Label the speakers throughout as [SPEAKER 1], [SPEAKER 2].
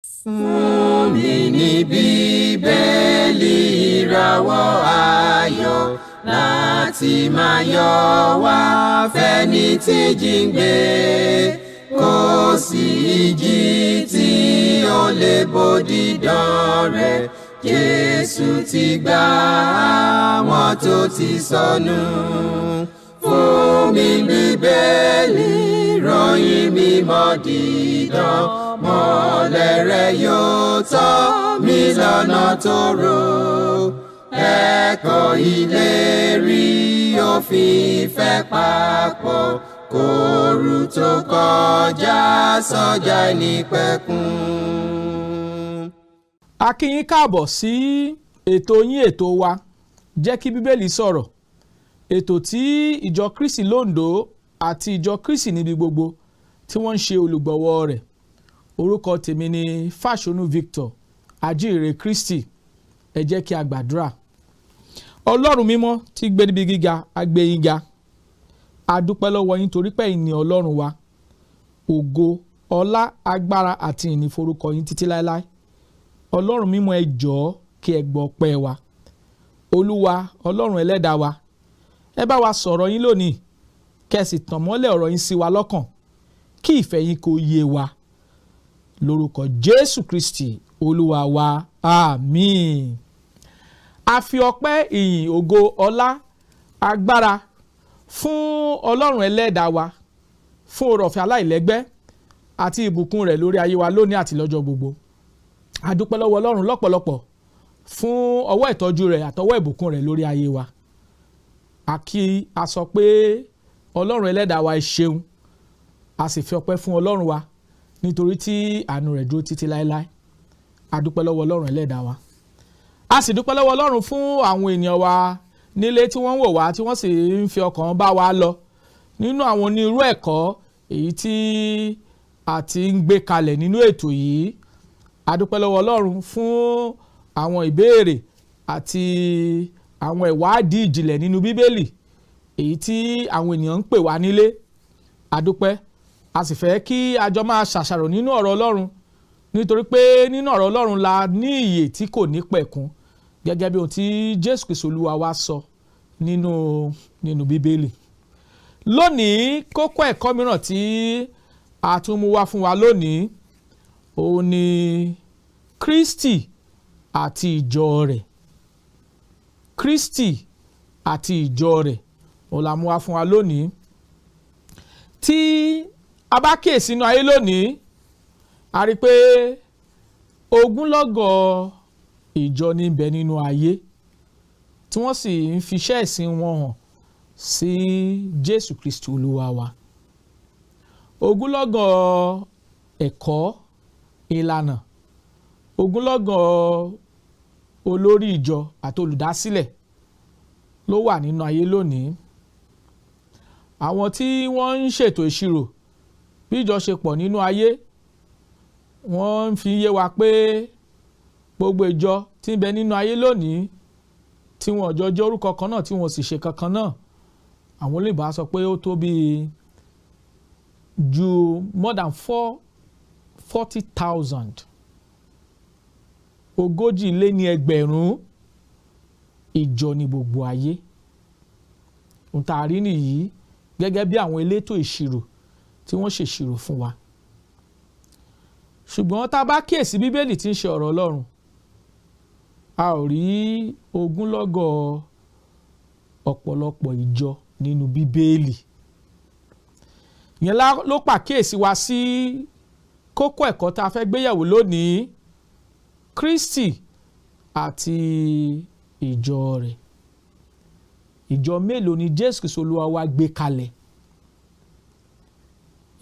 [SPEAKER 1] Fún mi ní Bíbélì ìràwọ̀ ayọ̀ láti máa yọ wá fẹ́ni tí jíǹgbé. Kò sí ìjì tí ó lè bòdìdán rẹ̀. Jésù ti gbà àwọn tó ti sọnù. Fún mi Bíbélì ròyìn mímọ́ dídán. Mọ́lẹ̀ rẹ̀ yóò tọ́ mi lọ́nà tó rò. Ẹ̀kọ́ ìlérí òfin ìfẹ́ papọ̀. Kóoru tó kọjá sọ́jà ìnípẹ̀kun.
[SPEAKER 2] A kí yín káàbọ̀ sí ètò yín, ètò wa, Jẹ́ kí Bíbélì sọ̀rọ̀, ètò tí ìjọ Kristi l'Óǹdó àti ìjọ Kristi níbi gbogbo tí wọ́n ń ṣe olùgbọ̀wọ́ rẹ̀. Orúkọ tèmi ni Fáṣọnù Victor, ajíhìnrere Kristi. Ẹ jẹ́ kí a gbàdúrà. Ọlọ́run mímọ́ tí gbé níbi gíga, a gbé yín ga. A dúpẹ́ lọ́wọ́ yín torí pé ẹ̀yin ni Ọlọ́run wa. Ògo, ọlá, agbára àti ìyìn forúkọ yín títí láéláé. Ọlọ́run mímọ́, ẹ jọ̀ọ́ kí ẹ gbọ́ ọpẹ́ wa. Olúwa Ọlọ́run ẹlẹ́dàá wa, ẹ bá wa sọ̀rọ̀ yín lónìí, kẹ́ ẹ sì tàn mọ́lẹ̀ ọ̀rọ̀ yín sí wa lọ́kàn, kí ìfẹ́ yín kó yé wa. Lórúkọ Jésù Kristi Olúwa wa, àmín. A fi ọpẹ́, ìyìn, ògo, ọlá, agbára fún Ọlọ́run ẹlẹ́dàá wa fún oore ọ̀fẹ́ aláìlẹ́gbẹ́ àti ìbùkún rẹ̀ lórí ayé wa lónìí àti lọ́jọ́ gbogbo. A dúpẹ́ lọ́wọ́ Ọlọ́run lọ́pọ̀lọpọ̀ fún ọwọ́ ìtọ́jú rẹ̀ àtọwọ́ ìbùkún rẹ̀ lórí ayé wa. A kí a sọ pé Ọlọ́run ẹlẹ́dàá wa ẹ ṣeun. A sì fi ọpẹ́ fún Ọlọ́run wa nítorí tí àánú rẹ̀ dúró títí láéláé. A dúpẹ́ lọ́wọ́ Ọlọ́run ẹlẹ́dàá wa. A sì dúpẹ́ lọ́wọ́ Ọlọ́run fún àwọn ènìyàn wa nílé tí wọ́n ń wò wá, tí wọ́n sì ń fi ọkàn bá wa lọ nínú àwọn onírú ẹ̀kọ́ èyí tí a ti ń gbé kalẹ̀ nínú ètò yìí. A dúpẹ́ lọ́wọ́ Ọlọ́run fún àwọn ìbéèrè àti àwọn ìwádìí ìjìnlẹ̀ nínú Bíbélì èyí tí àwọn ènìyàn ń pè wá nílé. A dúpẹ́. A sì fẹ́ kí a jọ máa ṣàṣàrò nínú ọ̀rọ̀ Ọlọ́run, nítorí pé nínú ọ̀rọ̀ Ọlọ́run la ní ìyè tí kò ní pẹ̀kun, gẹ́gẹ́ bí ohun tí Jésù Kristi Olúwa wa sọ nínú Bíbélì. Lónìí, kókó ẹ̀kọ́ mìíràn tí a tún mú wá fún wa lónìí, òun ni Kristi àti ìjọ rẹ̀. Kristi àti ìjọ rẹ̀ òun la mú wá fún wa lónìí. Tí a bá kíyèsí inú ayé lónìí, a rí pé ogunlọ́gọ̀ ìjọ ní bẹ nínú ayé tí wọ́n sì ń fi iṣẹ́ ìsìn wọn hàn sí Jésù Kristi Olúwa wa. Ogunlọ́gọ̀ ẹ̀kọ́ ìlànà, ogunlọ́gọ̀ olórí ìjọ àti olùdásílẹ̀ ló wà nínú ayé lónìí. Àwọn tí wọ́n ń ṣètò ìṣirò bí ìjọ ṣe pọ̀ nínú ayé, wọ́n ń fi yé wa pé gbogbo ìjọ tí ń bẹ nínú ayé lónìí tí wọ́n jọ jẹ́ orúkọ kan náà, tí wọ́n sì ṣe kankan náà, àwọn olóyìnbó á sọ pé ó tó bíi ju more than 40,000, 40,000 ìjọ ní gbogbo ayé. Ohun tá a rí nìyí gẹ́gẹ́ bí àwọn elétò ìṣirò tí wọ́n ṣèṣirò fún wa. Ṣùgbọ́n tá a bá kíyèsí Bíbélì tí ń ṣe ọ̀rọ̀ Ọlọ́run, a ò rí ogunlọ́gọ̀ ọ̀pọ̀lọpọ̀ ìjọ nínú Bíbélì. Ìyẹn ló pàkíyèsí wa sí kókó ẹ̀kọ́ tá a fẹ́ gbéyẹ̀wò lónìí, Kristi àti ìjọ rẹ̀. Ìjọ mélòó ni Jésù Kristi Olúwa wa gbé kalẹ̀?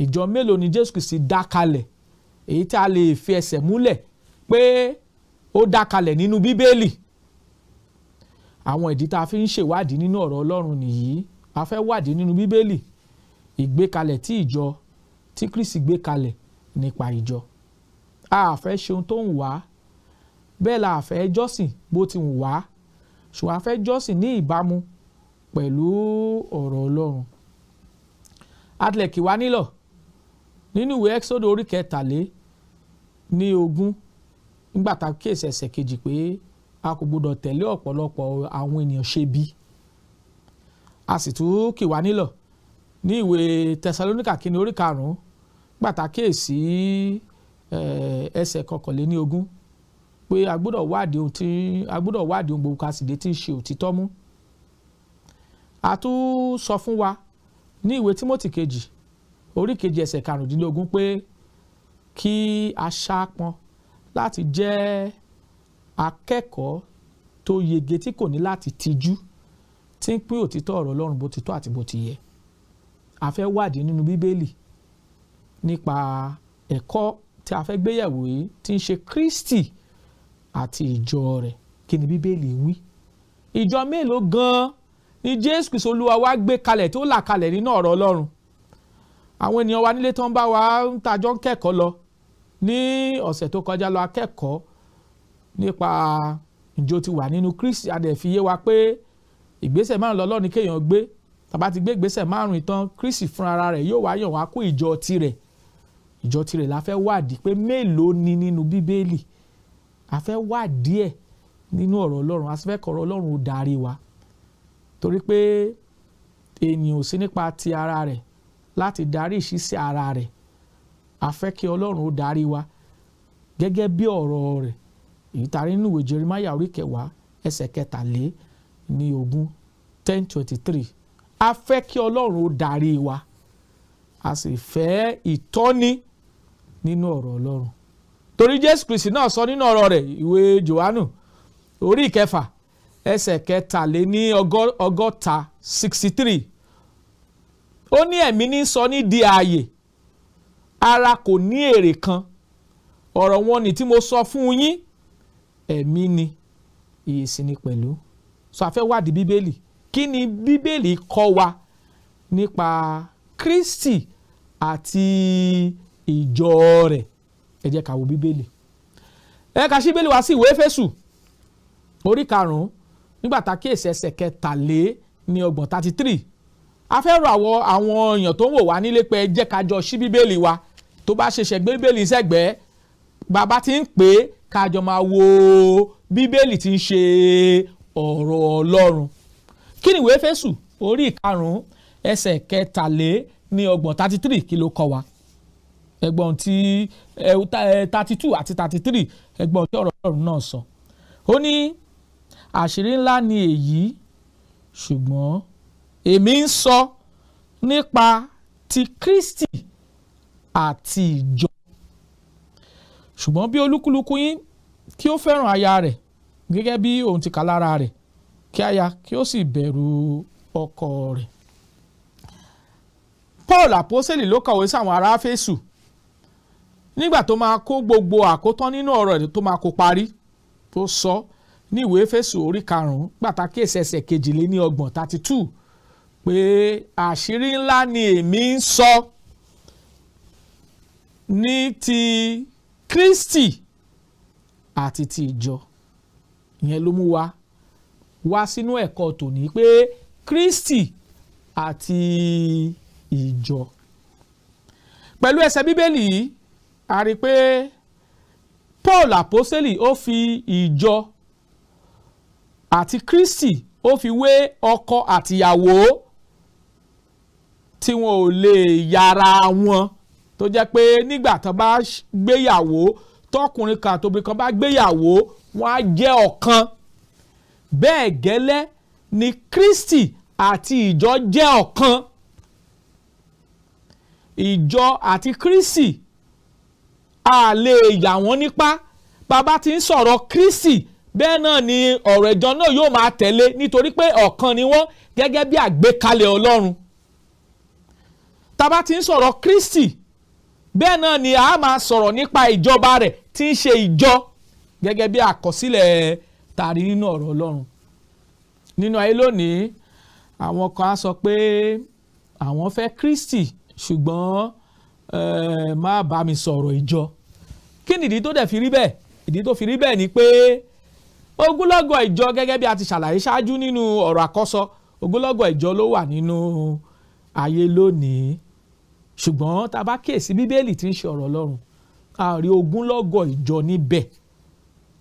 [SPEAKER 2] Ìjọ mélòó ni Jésù Kristi dá kalẹ̀? Èyí tí a lè fi ẹsẹ̀ múlẹ̀ pé ó dá kalẹ̀ nínú Bíbélì. Àwọn ìdí tá a fi ń ṣèwádìí nínú ọ̀rọ̀ Ọlọ́run nìyí. A fẹ́ wádìí nínú Bíbélì ìgbékalẹ̀ tí ìjọ tí Kristi gbé kalẹ̀ nípa ìjọ. A fẹ́ ṣe ohun tó ń wá, bẹ́ẹ̀ la fẹ́ jọ́sìn bó ti ń wá, ṣùgbọ́n a fẹ́ jọ́sìn ní ìbámu pẹ̀lú ọ̀rọ̀ Ọlọ́run. Atilẹ̀ kì wá nílọ̀ nínú ìwé Ẹ́kísódù orí 23 ní 20 nígbà tá a kíyèsí ẹsẹ̀ 2 pé a kò gbọdọ̀ tẹ̀lé ọ̀pọ̀lọpọ̀ àwọn ènìyàn ṣe bí. A sì tún kì wá nílọ̀ ní ìwé Tẹsalóníkà kínní orí 5 nígbà tá a kíyèsí ẹsẹ̀ 21 pé a gbọ́dọ̀ wádìí ohun tí a gbọ́dọ̀ wádìí ohun gbogbo ká sì dé tí ń ṣe òtítọ́ mú. A tún sọ fún wa ní ìwé Tímótì kejì orí 2 ẹsẹ̀ 15 pé kí a ṣápọn láti jẹ́ akẹ́kọ̀ọ́ tó yege tí kò ní láti tijú, tí ń pín òtítọ́ ọ̀rọ̀ Ọlọ́run bó ti tọ́ àti bó ti yẹ. A fẹ́ wádìí nínú Bíbélì nípa ẹ̀kọ́ tí a fẹ́ gbéyẹ̀wò yìí tí ń ṣe Kristi àti ìjọ rẹ̀. Kí ni Bíbélì wí? Ìjọ mélòó gan-an ni Jésù Kristi Olúwa wa gbé kalẹ̀ tó là kalẹ̀ nínú ọ̀rọ̀ Ọlọ́run? Àwọn ènìyàn wa nílé tó ń bá wa ń tajọ́ ń kẹ́kọ̀ọ́ lọ ní ọ̀sẹ̀ tó kọjá lọ, akẹ́kọ̀ọ́ nípa ìjọ ti wà nínú Kristi. A dẹ̀ fi yé wa pé ìgbésẹ̀ 5 lọ́lọ́run ní kéèyàn gbé. Tàbá ti gbé ìgbésẹ̀ 5 tán, Kristi fúnra rẹ̀ yóò wá yàn wá kó ìjọ tirẹ̀. Ìjọ tirẹ̀ la fẹ́ wádìí pé mélòó ni nínú Bíbélì. A fẹ́ wádìí ẹ̀ nínú ọ̀rọ̀ Ọlọ́run, a sì fẹ́ kọ̀rọ̀ Ọlọ́run ó darí wa, torí pé ènìyàn ò sí nípa ti ara rẹ̀ láti darí ìṣísí ara rẹ̀. A fẹ́ kí Ọlọ́run ó darí wa gẹ́gẹ́ bí ọ̀rọ̀ rẹ̀ èyí tá a rí nínú ìwé Jeremáyà orí 10 ẹsẹ̀ 23 10:23. A fẹ́ kí Ọlọ́run ó darí wa, a sì fẹ́ ìtọ́ni nínú ọ̀rọ̀ Ọlọ́run, torí Jésù Kristi náà sọ nínú ọ̀rọ̀ rẹ̀, ìwé Jòhánù orí 6 ẹsẹ̀ 63 63, ó ní ẹ̀mí ní sọ ní di ààyè, ara kò ní èrè kan. Ọ̀rọ̀ wọn ni tí mo sọ fún yín, ẹ̀mí ni, ìyè sì ni pẹ̀lú. So a fẹ́ wádìí Bíbélì. Kí ni Bíbélì kọ́ wa nípa Kristi àti ìjọ rẹ̀? Ẹ jẹ́ ká wo Bíbélì. Ẹ ká ṣí Bíbélì wá sí ìwé Éfésù orí 5 nígbà tá a kíyèsí ẹsẹ̀ 33 33. A fẹ́ rọ àwọn èèyàn tó ń wò wá nílé pé ẹ jẹ́ ká jọ ṣí Bíbélì wa. Tó bá ṣẹ̀ṣẹ̀ gbé Bíbélì sẹ́gbẹ̀ẹ́, bàbá ti ń pè é, ká jọ máa wo Bíbélì tí ń ṣe ọ̀rọ̀ Ọlọ́run. Kí ni ìwé Éfésù orí 5 ẹsẹ̀ 33 33 kí ló kọ́ wa? Ẹgbọ́n tí 32 àti 33, ẹgbọ́n tí ọ̀rọ̀ Ọlọ́run náà sọ. Ó ní àṣírí ńlá ni èyí, ṣùgbọ́n èmi ń sọ nípa ti Kristi àti ìjọ. Ṣùgbọ́n bí olúkúlùkù yín kí ó fẹ́ràn aya rẹ̀ gẹ́gẹ́ bí òun ti kà lára rẹ̀, kí aya kí ó sì bẹ̀rù ọkọ rẹ̀. Paul àpọ́sítélì ló kọ̀wé sáwọn ará Éfésù nígbà tó máa kó gbogbo àkótán nínú ọ̀rọ̀ rẹ̀ tó máa kó parí, tó sọ ní ìwé Éfésù orí 5 pàtàkì ẹsẹ̀ 32 32 pé àṣírí ńlá ni èmi ń sọ ní ti Kristi àti ti ìjọ. Ìyẹn ló mú wa wá sínú ẹ̀kọ́ tòní pé Kristi àti ìjọ. Pẹ̀lú ẹsẹ̀ Bíbélì yìí, a rí pé Paul àpọ́sítélì ó fi ìjọ àti Kristi ó fi wé ọkọ àtìyàwó tí wọn ò lè yára wọn, tó jẹ́ pé nígbà tán bá gbéyàwó, tọkùnrin kan àtobìnrin kan bá gbéyàwó, wọn á jẹ́ ọ̀kan. Bẹ́ẹ̀ gẹ́lẹ́ ni Kristi àti ìjọ jẹ́ ọ̀kan. Ìjọ àti Kristi a lè yà wọ́n nípa. Bàbá tí ń sọ̀rọ̀ Kristi, bẹ́ẹ̀ náà ni ọ̀rọ̀ ìjọ náà yóò máa tẹ̀lé, nítorí pé ọ̀kan ni wọ́n gẹ́gẹ́ bí àgbékalẹ̀ Ọlọ́run. Tàbá tí ń sọ̀rọ̀ Kristi, bẹ́ẹ̀ náà ni a máa sọ̀rọ̀ nípa ìjọba rẹ̀ tí ń ṣe ìjọ gẹ́gẹ́ bí àkọsílẹ̀ tàrí nínú ọ̀rọ̀ Ọlọ́run. Nínú ayé lónìí, àwọn kan á sọ pé àwọn fẹ́ Kristi, ṣùgbọ́n má bá mi sọ̀rọ̀ ìjọ. Kí ni ìdí tó dẹ̀ fi rí bẹ́ẹ̀? Ìdí tó fi rí bẹ́ẹ̀ ni pé ogúnlọ́gọ̀ ìjọ, gẹ́gẹ́ bí a ti ṣàlàyé ṣáájú nínú ọ̀rọ̀ àkọ́sọ, ogúnlọ́gọ̀ ìjọ ló wà nínú ayé lónìí. Ṣùgbọ́n tá a bá kíyèsí Bíbélì tí ń ṣe ọ̀rọ̀ Ọlọ́run, A ò rí ogúnlọ́gọ̀ ìjọ níbẹ̀.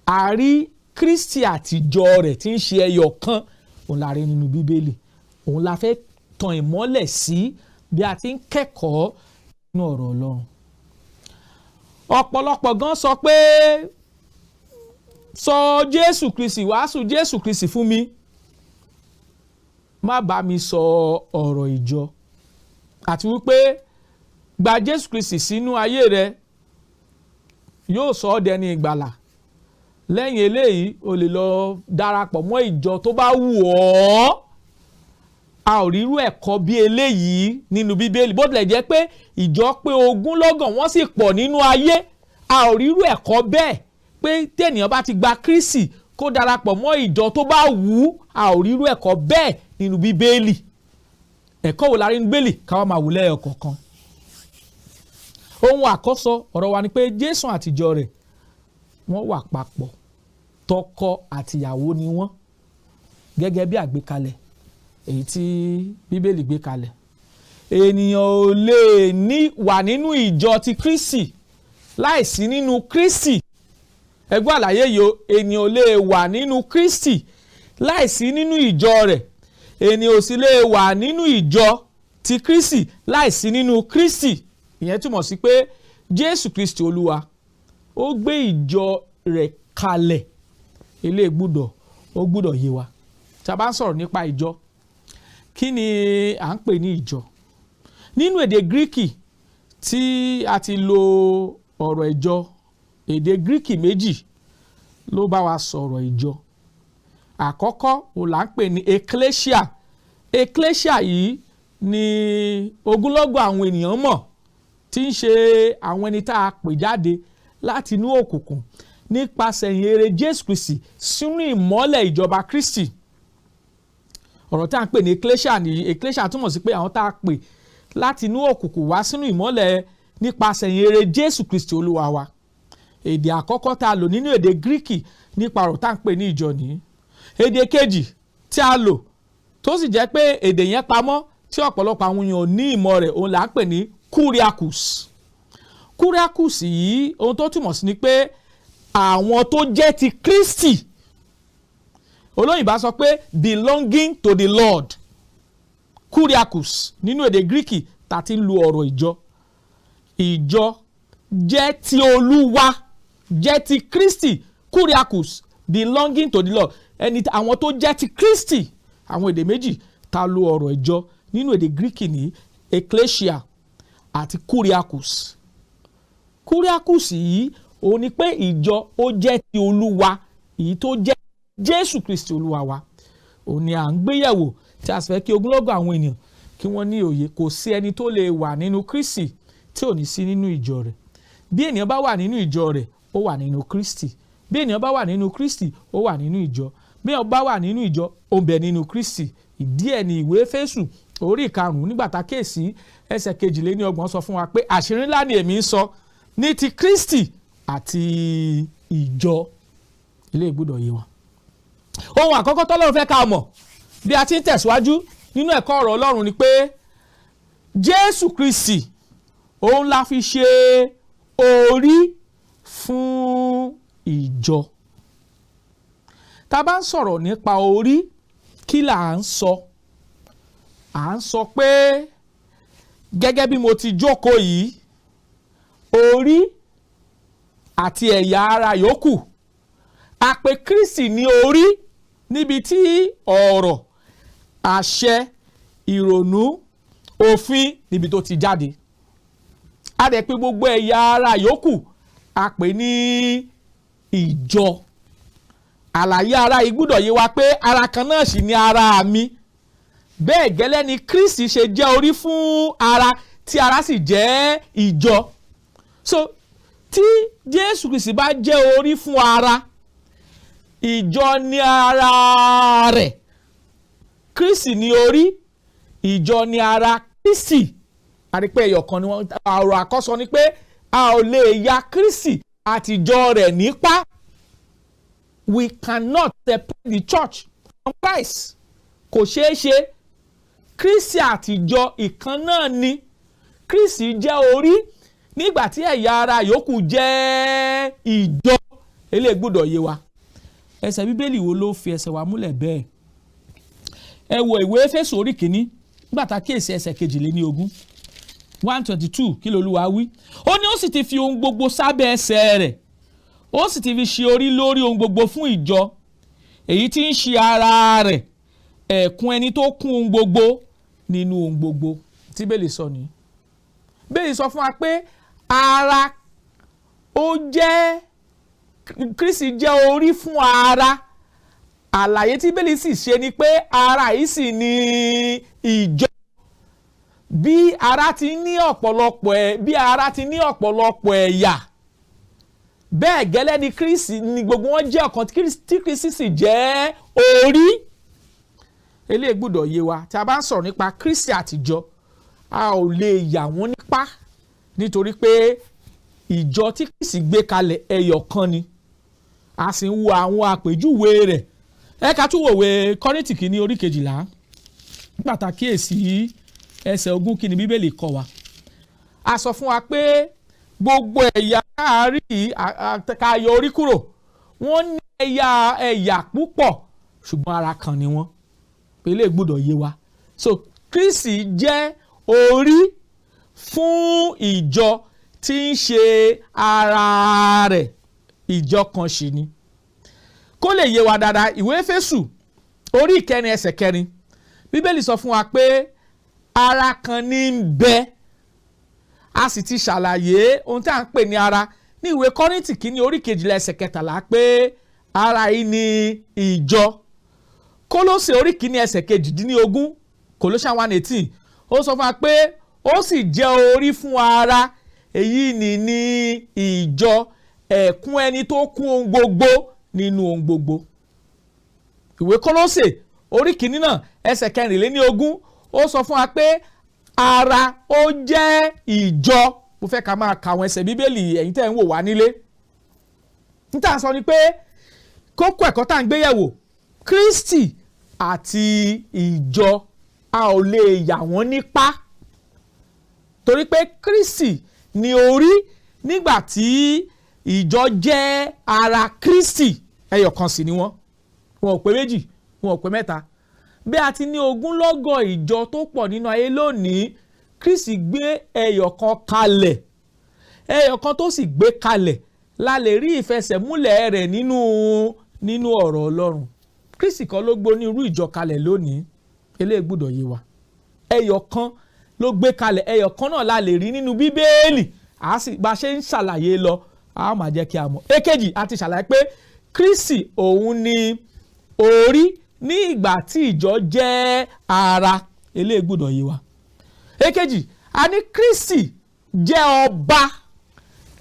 [SPEAKER 2] A rí Kristi àtijọ́ rẹ̀ tí ń ṣe ẹyọ kan, òun la rí nínú Bíbélì. Òun la fẹ́ tan ìmọ́lẹ̀ sí bí a ti ń kẹ́kọ̀ọ́ nínú ọ̀rọ̀ Ọlọ́run. Ọ̀pọ̀lọpọ̀ gan sọ pé sọ Jésù Kristi, wàásù Jésù Kristi fún mi, má bá mi sọ ọ̀rọ̀ ìjọ, àti wípé gba Jésù Kristi sínú ayé rẹ, yóò sọ ọ́ dẹni ìgbàlà. Lẹ́yìn eléyìí o lè lọ darapọ̀ mọ́ ìjọ tó bá wù ọ́. A ò rírú ẹ̀kọ́ bí eléyìí nínú Bíbélì. Bó tilẹ̀ jẹ́ pé ìjọ pé ogúnlọ́gọ̀ wọ́n sì pọ̀ nínú ayé, a ò rírú ẹ̀kọ́ bẹ́ẹ̀ pé tẹ̀nìyàn bá ti gba Kristi kó darapọ̀ mọ́ ìjọ tó bá wù ú. A ò rírú ẹ̀kọ́ bẹ́ẹ̀ nínú Bíbélì. Ẹ̀kọ́ wo la rí nínú Bíbélì? Káwọn máa wò lẹ́yọ kọ̀ọ̀kan. Ohun àkọ́sọ ọ̀rọ̀ wa ni pé Jésù àtijọ́ rẹ̀ wọ́n wà papọ̀, tọkọ àtìyàwó ni wọ́n, gẹ́gẹ́ bí àgbékalẹ̀ èyí tí Bíbélì gbé kalẹ̀. Ènìyàn ò lè ní wà nínú ìjọ ti Kristi láìsí nínú Kristi. Ẹgbẹ́ àlàyé yìí o, ènìyàn ò lè wà nínú Kristi láìsí nínú ìjọ rẹ̀. Ènìyàn ò sì lè wà nínú ìjọ ti Kristi láìsí nínú Kristi. Ìyẹn túmọ̀ sí pé Jésù Kristi Olúwa ó gbé ìjọ rẹ̀ kalẹ̀. Ilé gbúdọ̀ ó gbúdọ̀ yé wa. Tá a bá ń sọ̀rọ̀ nípa ìjọ, kí ni à ń pè ní ìjọ? Nínú èdè Gíríkì tí a ti lo ọ̀rọ̀ ìjọ, èdè Gíríkì méjì ló bá wa sọ̀rọ̀ ìjọ. Àkọ́kọ́ òun là ń pè ní ecclesia. Ecclesia yìí ni ogúnlọ́gọ̀ àwọn ènìyàn mọ̀, tí ń ṣe àwọn ẹni tá a pè jáde láti inú òkùnkùn nípasẹ̀ ìyìnrere Jésù Kristi sínú ìmọ́lẹ̀ ìjọba Kristi. Ọ̀rọ̀ tá à ń pè ní ecclesia nìyí. Ecclesia túmọ̀ sí pé àwọn tá a pè láti inú òkùnkùn wá sínú ìmọ́lẹ̀ nípasẹ̀ ìyìnrere Jésù Kristi Olúwa wa. Èdè àkọ́kọ́ tá a lò nínú èdè Gíríkì nípa ọ̀rọ̀ tá à ń pè ní ìjọ nìyí. Èdè kejì tí a lò, tó sì jẹ́ pé èdè yẹn pamọ́ tí ọ̀pọ̀lọpọ̀ àwọn èèyàn ní ìmọ̀ rẹ̀, òun là ń pè ní Kuriakus. Kuriakus yìí, ohun tó túmọ̀ sí ni pé àwọn tó jẹ́ ti Kristi. Olóyìnbá sọ pé belonging to the Lord. Kuriakus nínú èdè Gíríkì tá ti ń lu ọ̀rọ̀ ìjọ. Ìjọ jẹ́ ti Olúwa, jẹ́ ti Kristi. Kuriakus, belonging to the Lord, ẹni àwọn tó jẹ́ ti Kristi. Àwọn èdè méjì tá lu ọ̀rọ̀ ìjọ nínú èdè Gíríkì ní ecclesia àti Kuriakus. Kuriakus yìí òun ni pé ìjọ ó jẹ́ ti Olúwa, èyí tó jẹ́ Jésù Kristi Olúwa wa. Òun ni à ń gbéyẹ̀wò tí a sì fẹ́ kí ogunlọ́gọ̀ àwọn ènìyàn kí wọ́n ní òye. Kò sí ẹni tó lè wà nínú Kristi tí ò ní sí nínú ìjọ rẹ̀. Bí ènìyàn bá wà nínú ìjọ rẹ̀, ó wà nínú Kristi. Bí ènìyàn bá wà nínú Kristi, ó wà nínú ìjọ. Bí ènìyàn bá wà nínú ìjọ, ó ń bẹ nínú Kristi. Ìdí ẹ̀ ní ìwé Éfésù orí 5 nígbà tá kéèsì ẹsẹ̀ 32 sọ fún wa pé àṣírí ńlá ni èmi ń sọ ní ti Kristi àti ìjọ. Ilé ìgbúdọ̀ yé wa. Ohun àkọ́kọ́ tọ́lọ́run fẹ́ ká mọ̀ bí a ti ń tẹ̀síwájú nínú ẹ̀kọ́ ọ̀rọ̀ Ọlọ́run ni pé Jésù Kristi òun la fi ṣe orí fún ìjọ. Tá a bá ń sọ̀rọ̀ nípa orí, kí là ń sọ? À ń sọ pé gẹ́gẹ́ bí mo ti jókòó yìí, orí àti ẹ̀yà ara yòókù, a pè Kristi ní orí níbi tí ọ̀rọ̀, àṣẹ, ìrònú, òfin níbi tó ti jáde. A dẹ̀ pé gbogbo ẹ̀yà ara yòókù a pè ní ìjọ. Àlàyé ara yìí gbọ́dọ̀ yé wa pé ara kan náà sì ni ara mi. Bẹ́ẹ̀ gẹ́lẹ́ ni Kristi ṣe jẹ́ orí fún ara tí ara sì jẹ́ ìjọ. So tí Jésù Kristi bá jẹ́ orí fún ara, ìjọ ni ara rẹ̀. Kristi ni orí, ìjọ ni ara Kristi. A rí pé ẹyọ kan ni wọ́n. Ọ̀rọ̀ àkọ́sọ ni pé a ò lè ya Kristi àtijọ́ rẹ̀ nípa. We cannot separate the church from Christ. Kò ṣeé ṣe. Kristi àtijọ́ ìkan náà ni. Kristi jẹ́ orí nígbà tí ẹ̀yà ara yòókù jẹ́ ìjọ. Eléyìí gbọ́dọ̀ yé wa. Ẹsẹ̀ Bíbélì wo ló fi ẹsẹ̀ wa múlẹ̀ bẹ́ẹ̀? Ẹ wo ìwé Éfésù orí kìíní, nígbà tá a kíyèsí ẹsẹ̀ 22, 1:22, kí lolúwa wí? Ó ní ó sì ti fi ohun gbogbo sábẹ́ ẹsẹ̀ rẹ̀, ó sì ti fi ṣe orí lórí ohun gbogbo fún ìjọ, èyí tí ń ṣe ara rẹ̀, ẹ̀kún ẹni tó kún ohun gbogbo nínú ohun gbogbo. Tí Bíbélì sọ nìyí. Bíbélì sọ fún wa pé ara ó jẹ́ Kristi jẹ́ orí fún ara. Àlàyé tí Bíbélì sì ṣe ni pé ara yìí sì ni ìjọ. Bí ara ti ní ọ̀pọ̀lọpọ̀ bí ara ti ní ọ̀pọ̀lọpọ̀ ẹ̀yà, bẹ́ẹ̀ gẹ́lẹ́ ni Kristi ni gbogbo wọn jẹ́ ọ̀kan tí Kristi sì jẹ́ orí. Eléyìí gbọ́dọ̀ yé wa. Tí a bá ń sọ̀rọ̀ nípa Kristi àtijọ́, a ò lè yà wọ́n nípa, nítorí pé ìjọ tí Kristi gbé kalẹ̀ ẹyọ kan ni. A sì ń wo àwọn àpèjúwe rẹ̀. Ẹ ká tún wòwe Kọ́ríńtì kìíní orí 12, nígbà tá a kíyèsí ẹsẹ̀ 20, kí ni Bíbélì kọ́ wa? A sọ fún wa pé gbogbo ẹ̀yà káàrí ká yọ orí kúrò, wọ́n ní ẹ̀yà púpọ̀, ṣùgbọ́n ara kan ni wọ́n. Eléyìí gbọ́dọ̀ yé wa. So Kristi jẹ́ orí fún ìjọ tí ń ṣe ara rẹ̀, ìjọ kan sì ni. Kó lè yé wa dáadáa, ìwé Éfésù orí 4 ẹsẹ̀ 4, Bíbélì sọ fún wa pé ara kan ní ń bẹ. A sì ti ṣàlàyé ohun tí a ń pè ní ara ní ìwé Kọ́ríńtì kìíní orí 12 ẹsẹ̀ 13 pé ara yìí ni ìjọ. Kólósè orí 1 ẹsẹ̀ 18, Colossians 1:18, ó sọ fún wa pé ó sì jẹ́ orí fún ara, èyí ni ìjọ, ẹ̀kún ẹni tó kún ohun gbogbo nínú ohun gbogbo. Ìwé Kólósè orí 1 náà ẹsẹ̀ 24, ó sọ fún wa pé ara ó jẹ́ ìjọ. Mo fẹ́ ká máa ka àwọn ẹsẹ̀ Bíbélì ẹ̀yin tẹ́ ń wò wá nílé. Níta sọ ni pé kókó ẹ̀kọ́ tá à ń gbé yẹ̀wò, Kristi àti ìjọ, a ò lè yà wọ́n nípa, torí pé Kristi ni orí nígbà tí ìjọ jẹ́ ara Kristi. Ẹyọ kan sì ni wọ́n, wọn ò pé méjì, wọn ò pé mẹ́ta. Bí a ti ní ogúnlọ́gọ̀ ìjọ tó pọ̀ nínú ayé lónìí, Kristi gbé ẹyọ kan kalẹ̀. Ẹyọ kan tó sì gbé kalẹ̀ la lè rí ìfẹsẹ̀múlẹ̀ rẹ̀ nínú ọ̀rọ̀ Ọlọ́run. Kristi kan ló gbé onírú ìjọ kalẹ̀ lónìí. Eléyìí gbọ́dọ̀ yé wa. Ẹyọ kan ló gbé kalẹ̀, ẹyọ kan náà la lè rí nínú Bíbélì. A sì bá ṣe ń ṣàlàyé lọ, a máa jẹ́ kí a mọ̀. Èkejì, a ti ṣàlàyé pé Kristi òun ni orí ní ìgbà tí ìjọ jẹ́ ara. Eléyìí gbọ́dọ̀ yé wa. Èkejì, a ní Kristi jẹ́ ọba.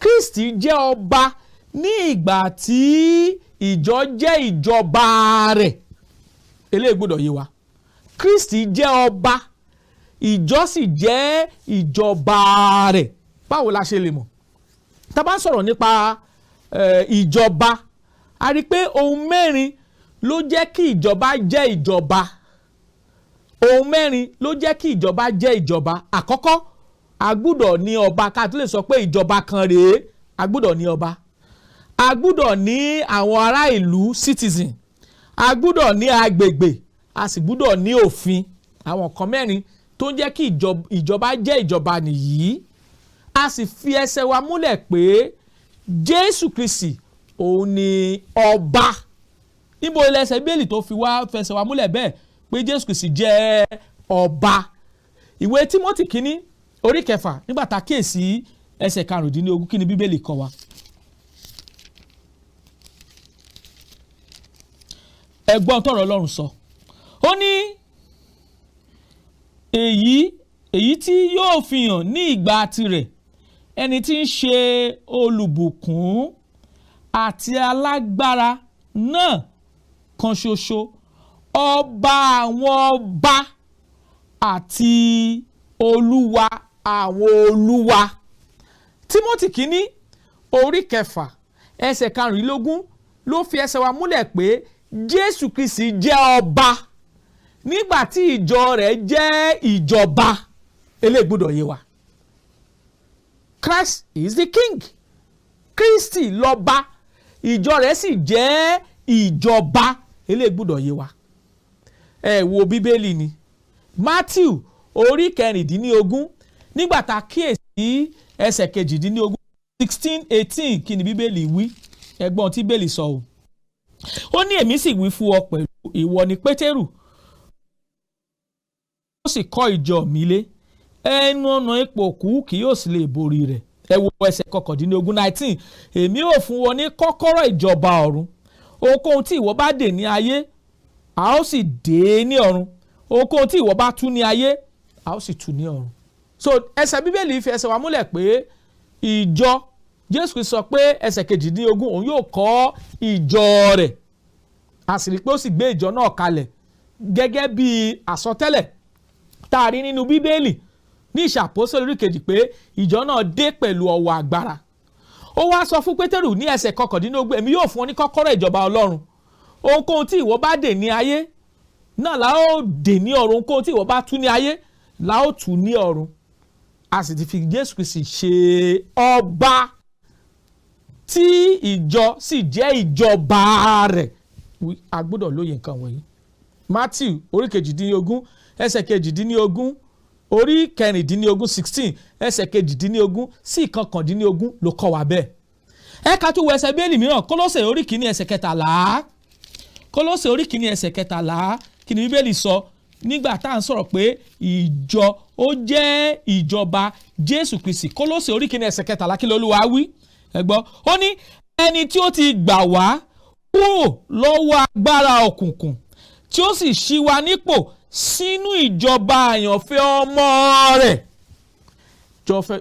[SPEAKER 2] Kristi jẹ́ ọba ní ìgbà tí ìjọ jẹ́ ìjọba rẹ̀. Eléyìí gbọ́dọ̀ yé wa. Kristi jẹ́ ọba, ìjọ sì jẹ́ ìjọba rẹ̀. Báwo la ṣe lè mọ̀? Tá bá ń sọ̀rọ̀ nípa ìjọba, a rí pé ohun mẹ́rin ló jẹ́ kí ìjọba jẹ́ ìjọba. Ohun mẹ́rin ló jẹ́ kí ìjọba jẹ́ ìjọba. Àkọ́kọ́, a gbọ́dọ̀ ní ọba. Ká tó lè sọ pé ìjọba kan rèé, a gbọ́dọ̀ ní ọba. A gbọ́dọ̀ ní àwọn ará ìlú, citizen. A gbọ́dọ̀ ní agbègbè, a sì gbọ́dọ̀ ní òfin. Àwọn nǹkan mẹ́rin tó ń jẹ́ kí ìjọba jẹ́ ìjọba nìyí. A sì fi ẹsẹ̀ wa múlẹ̀ pé Jésù Kristi òun ni ọba. Níbo lẹsẹ̀ Bíbélì tó fi wá fẹsẹ̀ wa múlẹ̀ bẹ́ẹ̀ pé Jésù Kristi jẹ́ ọba? Ìwé Tímótì kìíní orí 6, nígbà tá a kíyèsí ẹsẹ̀ 15, kí ni Bíbélì kọ́ wa? Ẹ gbọ́ tọ̀rọ̀ Ọlọ́run sọ. Ó ní èyí tí yóò fi hàn ní ìgbà tirẹ̀, ẹni tí ń ṣe olùbùkún àti alágbára náà kan ṣoṣo, ọba àwọn ọba àti olúwa àwọn olúwa. Tímótì kìíní orí 6 ẹsẹ̀ 25 ló fi ẹsẹ̀ wa múlẹ̀ pé Jésù Kristi jẹ́ ọba nígbà tí ìjọ rẹ̀ jẹ́ ìjọba. Eléyìí gbọ́dọ̀ yé wa. Christ is the king. Kristi lọ́ba, ìjọ rẹ̀ sì jẹ́ ìjọba. Eléyìí gbọ́dọ̀ yé wa. Ẹ wo Bíbélì ni Matthew orí 16, nígbà tá a kíyèsí ẹsẹ̀ 18, 16 18, kí ni Bíbélì wí? Ẹgbọ́n tí Bíbélì sọ o. Ó ní èmi sì wí fún ọ pẹ̀lú, ìwọ ni Pétérù, ó sì kọ́ ìjọ mi lé, ẹnu ọ̀nà ipò òkú kì yóò sì lè borí rẹ̀. Ẹ wo ẹsẹ̀ 19, 19, èmi ò fún ọ ní kọ́kọ́rọ́ ìjọba ọ̀run. Ohunkóhun tí ìwọ bá dè ní ayé, a ó sì dè é ní ọ̀run. Ohunkóhun tí ìwọ bá tú ní ayé, a ó sì tú ní ọ̀run. So ẹsẹ̀ Bíbélì fi ẹsẹ̀ wa múlẹ̀ pé ìjọ Jésù Kristi sọ pé ẹsẹ̀ 18 òun yóò kọ́ ìjọ rẹ̀. A sì rí pé ó sì gbé ìjọ náà kalẹ̀ gẹ́gẹ́ bí àsọtẹ́lẹ̀ tá a rí nínú Bíbélì ní ìṣàpọ́sítélì orí 2 pé ìjọ náà dé pẹ̀lú ọwọ́ agbára. Ó wá sọ fún Pétérù ní ẹsẹ̀ 19, èmi yóò fún ọ ní kọ́kọ́rọ́ ìjọba Ọlọ́run. Ohunkóhun tí ìwọ bá dè ní ayé náà la ó dè ní ọ̀run, ohunkóhun tí ìwọ bá tú ní ayé la ó tú ní ọ̀run. A sì ti fi Jésù Kristi ṣe ọba tí ìjọ sì jẹ́ ìjọba rẹ̀. A gbọ́dọ̀ lóye nǹkan wọ̀nyí. Matthew orí 18 ẹsẹ̀ 18, orí 16 16 ẹsẹ̀ 18 sí 19 ló kọ́ wa bẹ́ẹ̀. Ẹ ká tún wo ẹsẹ̀ Bíbélì mìíràn, Kólósè orí 1 ẹsẹ̀ 13. Kólósè orí 1 ẹsẹ̀ 13, kí ni Bíbélì sọ nígbà tá à ń sọ̀rọ̀ pé ìjọ ó jẹ́ ìjọba Jésù Kristi? Kólósè orí 1 ẹsẹ̀ 13, kí lolúwa wí? Ẹ gbọ́, ó ní ẹni tí ó ti gbà wá kúrò lọ́wọ́ agbára òkùnkùn, tí ó sì ṣí wa nípò sínú ìjọba àyànfẹ́ ọmọ rẹ̀.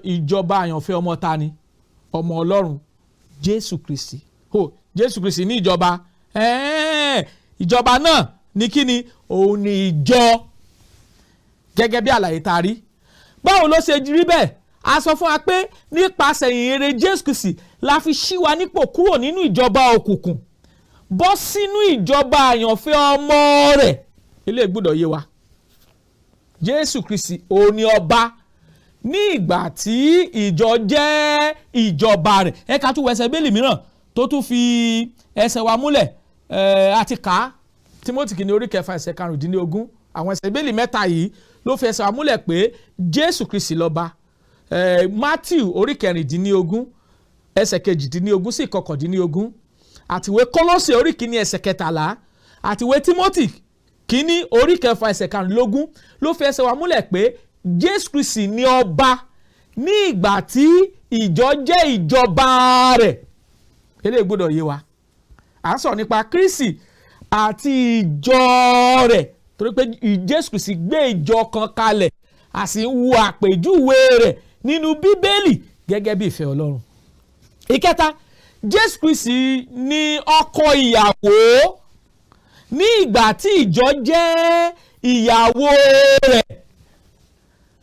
[SPEAKER 2] Ìjọba àyànfẹ́ ọmọ ta ni? Ọmọ Ọlọ́run Jésù Kristi. Jésù Kristi ní ìjọba. Ìjọba náà ní kí ni? Òun ni ìjọ, gẹ́gẹ́ bí àlàyé ta rí. Báwo ló ṣe rí bẹ́ẹ̀? A sọ fún wa pé nípasẹ̀ ìyìnrere Jésù Kristi la fi ṣí wa nípò kúrò nínú ìjọba òkùnkùn bọ́ sínú ìjọba àyànfẹ́ ọmọ rẹ̀. Ilé gbọ́dọ̀ yé wa. Jésù Kristi òun ni ọba ní ìgbà tí ìjọ jẹ́ ìjọba rẹ̀. Ẹ ká tún wo ẹsẹ̀ Bíbélì mìíràn tó tún fi ẹsẹ̀ wa múlẹ̀. Àti kà á, Tímótì kìíní orí 6 ẹsẹ̀ 15. Àwọn ẹsẹ̀ Bíbélì mẹ́ta yìí ló fi ẹsẹ̀ wa múlẹ̀ pé Jésù Kristi lọ́ba. Matthew orí 16 ẹsẹ̀ 18 sí 19, àtiwé Kólósè orí 1 ẹsẹ̀ 13, àtiwé Tímótì kìíní orí 6 ẹsẹ̀ 15 ló fi ẹsẹ̀ wa múlẹ̀ pé Jésù Kristi ni ọba ní ìgbà tí ìjọ jẹ́ ìjọba rẹ̀. Eléyìí gbọ́dọ̀ yé wa. À ń sọ̀rọ̀ nípa Kristi àti ìjọ rẹ̀, torí pé Jésù Kristi gbé ìjọ kan kalẹ̀, a sì ń wo àpèjúwe rẹ̀ nínú Bíbélì gẹ́gẹ́ bí ìfẹ́ Ọlọ́run. Ìkẹta, Jésù Kristi ni ọkọ ìyàwó ní ìgbà tí ìjọ jẹ́ ìyàwó rẹ̀.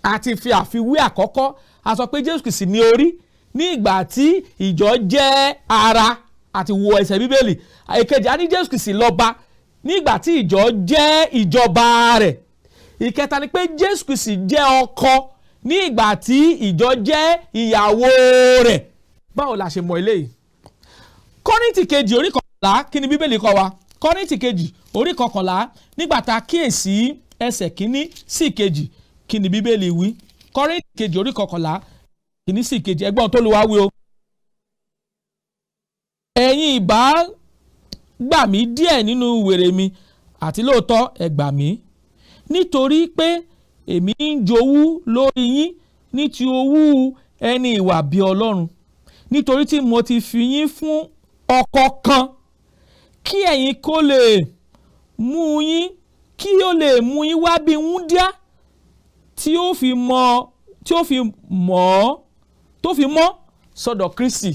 [SPEAKER 2] Àti fi àfiwé àkọ́kọ́, a sọ pé Jésù Kristi ní orí ní ìgbà tí ìjọ jẹ́ ara, àti wo ẹsẹ̀ Bíbélì. Èkejì, a ní Jésù Kristi lọ́ba ní ìgbà tí ìjọ jẹ́ ìjọba rẹ̀. Ìkẹta ni pé Jésù Kristi jẹ́ ọkọ ní ìgbà tí ìjọ jẹ́ ìyàwó rẹ̀. Báwo la ṣe mọ eléyìí? Kọ́ríńtì kejì orí 11, kí ni Bíbélì kọ́ wa? Kọ́ríńtì kejì orí 11, nígbà tá a kíyèsí ẹsẹ̀ 1 sí 2, kí ni Bíbélì wí? Kọ́ríńtì kejì orí 11 1 sí 2, ẹgbọ́n tó lu wá wí o. Ẹ̀yin ìbá gbà mí díẹ̀ nínú wèrè mi, àti lóòótọ́ ẹ gbà mí, nítorí pé èmi ń jowú lórí yín ní ti owú ẹni ìwà bí Ọlọ́run, nítorí tí mo ti fi yín fún ọkọ kan, kí ẹ̀yin kó lè mú yín, kí ó lè mú yín wá bí wúndíá tí ó fi mọ́ tó fi mọ́ sọ́dọ̀ Kristi.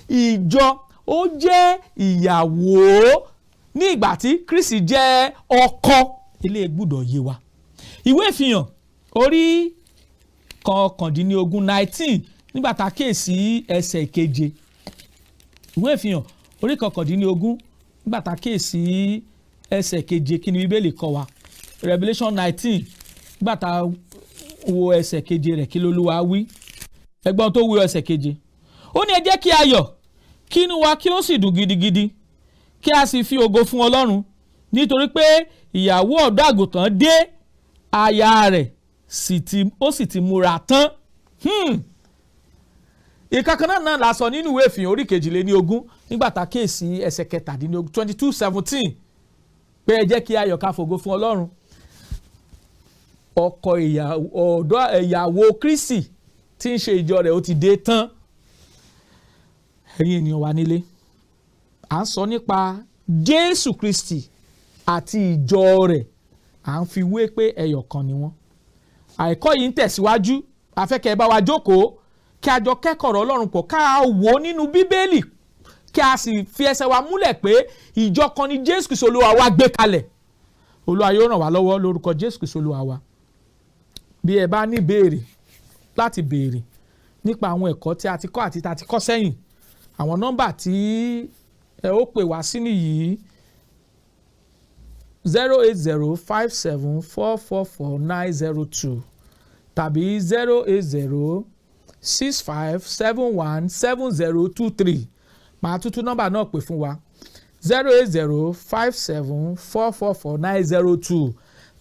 [SPEAKER 2] Ìjọ ó jẹ́ ìyàwó ní ìgbà tí Kristi jẹ́ ọkọ. Ilé gbọ́dọ̀ yé wa. Ìwé ìfihàn orí 19 19, nígbà tá a kíyèsí ẹsẹ̀ 7. Ìwé ìfihàn orí 19, nígbà tá a kíyèsí ẹsẹ̀ 7, kí ni Bíbélì kọ́ wa? Revelation 19, nígbà tá a Wo ẹsẹ̀ keje rẹ̀, kí lolúwa wí? Ẹgbọ́n tó wí ẹsẹ̀ keje. Ó ní, ẹ jẹ́ kí a yọ̀, kí inú wa kí ó sì dùn gidigidi, kí a sì fi ògo fún Ọlọ́run, nítorí pé ìyàwó ọ̀dọ́ àgùntàn dé, aya rẹ̀ ó sì ti múra tán. Ìkankan náà la sọ nínú ìwé Ìfihàn orí 22, nígbà tá a kíyèsí ẹsẹ̀ 17, 22:17, pé ẹ jẹ́ kí a yọ̀, ká fògo fún Ọlọ́run. Ọkọ ọ̀dọ́ ìyàwó Kristi tí ń ṣe ìjọ rẹ̀, ó ti dé tán. Ẹ̀yin ènìyàn wa nílé, à ń sọ nípa Jésù Kristi àti ìjọ rẹ̀, à ń fi wé pé ẹyọ kan ni wọ́n. Àìkọ́ yìí ń tẹ̀síwájú. A fẹ́ kẹ́ ẹ bá wa jókòó, kí a jọ kẹ́kọ̀ọ́ ọ̀rọ̀ Ọlọ́run pọ̀, ká wò ó nínú Bíbélì, kí a sì fi ẹsẹ̀ wa múlẹ̀ pé ìjọ kan ni Jésù Kristi Olúwa wa gbé kalẹ̀. Olúwa yóò ràn wá lọ́wọ́ lórúkọ Jésù Kristi Olúwa wa. Bí ẹ bá ní béèrè láti béèrè nípa àwọn ẹ̀kọ́ tí a ti kọ́ àti tí a ti kọ́ sẹ́yìn, àwọn nọ́mbà tí ẹ ó pè wá sí nìyí: 08057444902 tàbí 08065717023. Màá tún tún nọ́mbà náà pè fún wa: 08057444902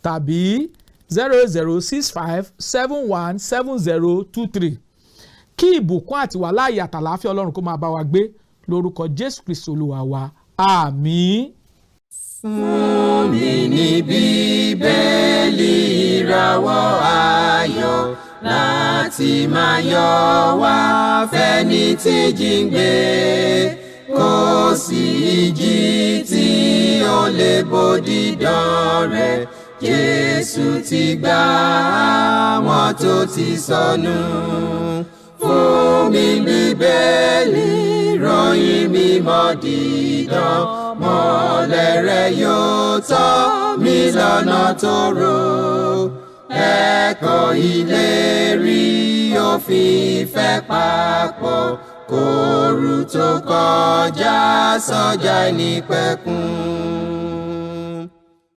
[SPEAKER 2] tàbí 08065717023. Kí ìbùkún àti wàláàyè àtàlàáfíà Ọlọ́run kó máa bá wa gbé lórúkọ Jésù Kristi Olúwa wa. Àmín.
[SPEAKER 1] Fún mi ní Bíbélì, ìràwọ̀ ayọ̀ láti máa yọ wá fẹ́ni tí jíǹgbé. Kò sí ìjì tí ó lè bòdì dán rẹ̀. Jésù ti gbà àwọn tó ti sọnù. Fún mi Bíbélì, ròyìn mímọ́ dídán, mọ́lẹ̀ rẹ̀ yóò tọ́ mi lọ́nà tó rò. Ẹ̀kọ́ ìlérí òfin ìfẹ́ papọ̀, kóoru tó kọjá sọ́jà ìnípẹ̀kun.